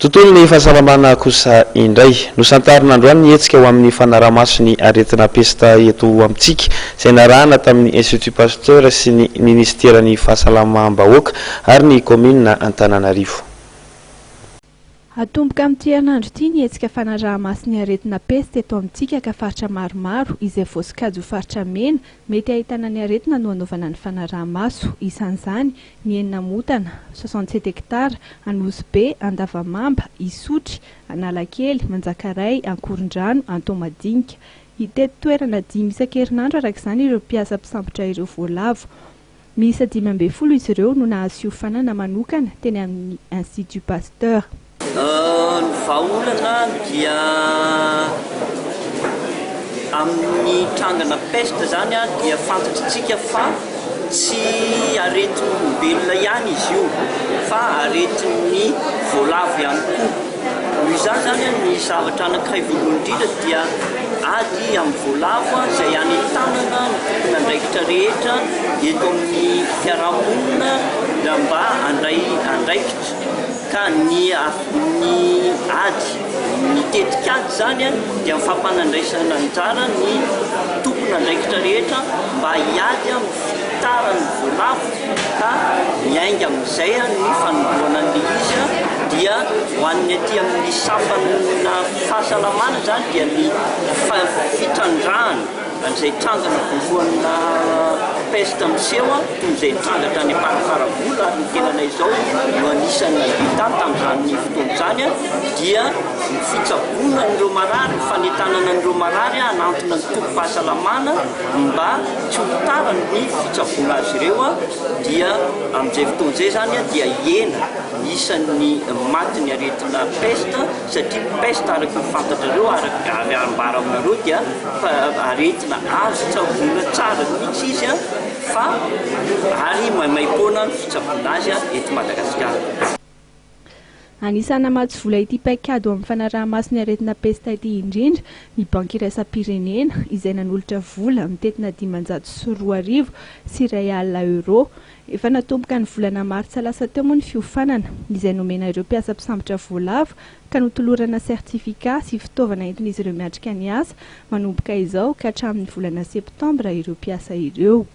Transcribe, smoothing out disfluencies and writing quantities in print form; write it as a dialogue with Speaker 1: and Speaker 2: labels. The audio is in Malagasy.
Speaker 1: Tontolon'ny fahasalamana kosa indray. Nosantarina androany ny hetsika ho amin'ny fanaraha-maso ny aretina pesta eto amintsika, izay narahana tamin'ny Institut Pasteur sy ny Ministeran'ny Fahasalamam-bahoaka ary ny Kaominina Antananarivo.
Speaker 2: Hatomboka amin'ity herinandro ity ny hetsika fanaraha-maso ny aretina pesta eto amintsika ka faritra maromaro izay voasokajy ho faritra mena mety ahitana ny aretina no hanaovana ny fanaraha-maso. Isan'izany ny enina Motana, 67 hectares, Anosibe, Andavamamba, Isotry, Analakely, Manjakaray, Ankorondrano, Antohomadinika. Hitety toerana dimy isan-kerinandro araka izany ireo mpiasa mpisambotra ireo voalavo. Miisa 15 izy ireo no nahazo fiofanana manokana teny amin'ny Institut Pasteur.
Speaker 3: Ny vahaolana dia amin'ny trangana peste izany dia fantatritsika fa tsy aretin'olombelona ihany izy io fa aretin'ny voalavo ihany koa. Noho izany izany ny zavatra anankiray voalohany indrindra dia ady amin'ny voalavo izay hanentanana ny tompon'andraikitra rehetra eto amin'ny fiarahamonina mba handray andraikitra. Ka ny ny ady, ny tetikady izany dia ny fampanandraisana anjara ny tompon'andraikitra rehetra mba hiady amin'ny fitaran'ny voalavo ka miainga amin'izay ny fanombohana an'ilay izy dia ho an'ny aty amin'ny sampana fahasalamana izany dia ny fitrandrahana An'izay trangana voalohany peste miseho toy izay nitranga tany Amparafaravola ary ny tenanay izao no anisan'ny nandeha tany tamin'izany fotoana izany dia ny fitsaboana an'ireo marary, ny fanentanana an'ireo marary hanantona ny tobim-pahasalamana mba tsy ho tara ny fitsaboana azy ireo dia amin'izay fotoana izay izany dia hihena ny isan'ny matin'ny aretina peste satria peste araka ny fantatrareo ary ambara aminareo dia aretina azo tsaboina tsara mihitsy izy fa ary maimaimpoana ny fitsaboana azy eto Madagasikara.
Speaker 2: Anisan'ny namatsy vola ity paikady ho amin'ny fanaraha-maso ny aretina pesta ity indrindra ny Banky iraisam-pirenena izay nanolotra vola mitentina 2500 euros. Efa natomboka ny volana martsa lasa teo moa ny fiofanana izay nomena ireo mpiasa mpisambotra voalavo ka notolorana certificat sy fitaovana entin'izy ireo miatrika ny asa manomboka izao ka hatramin'ny volana septambra ireo mpiasa ireo.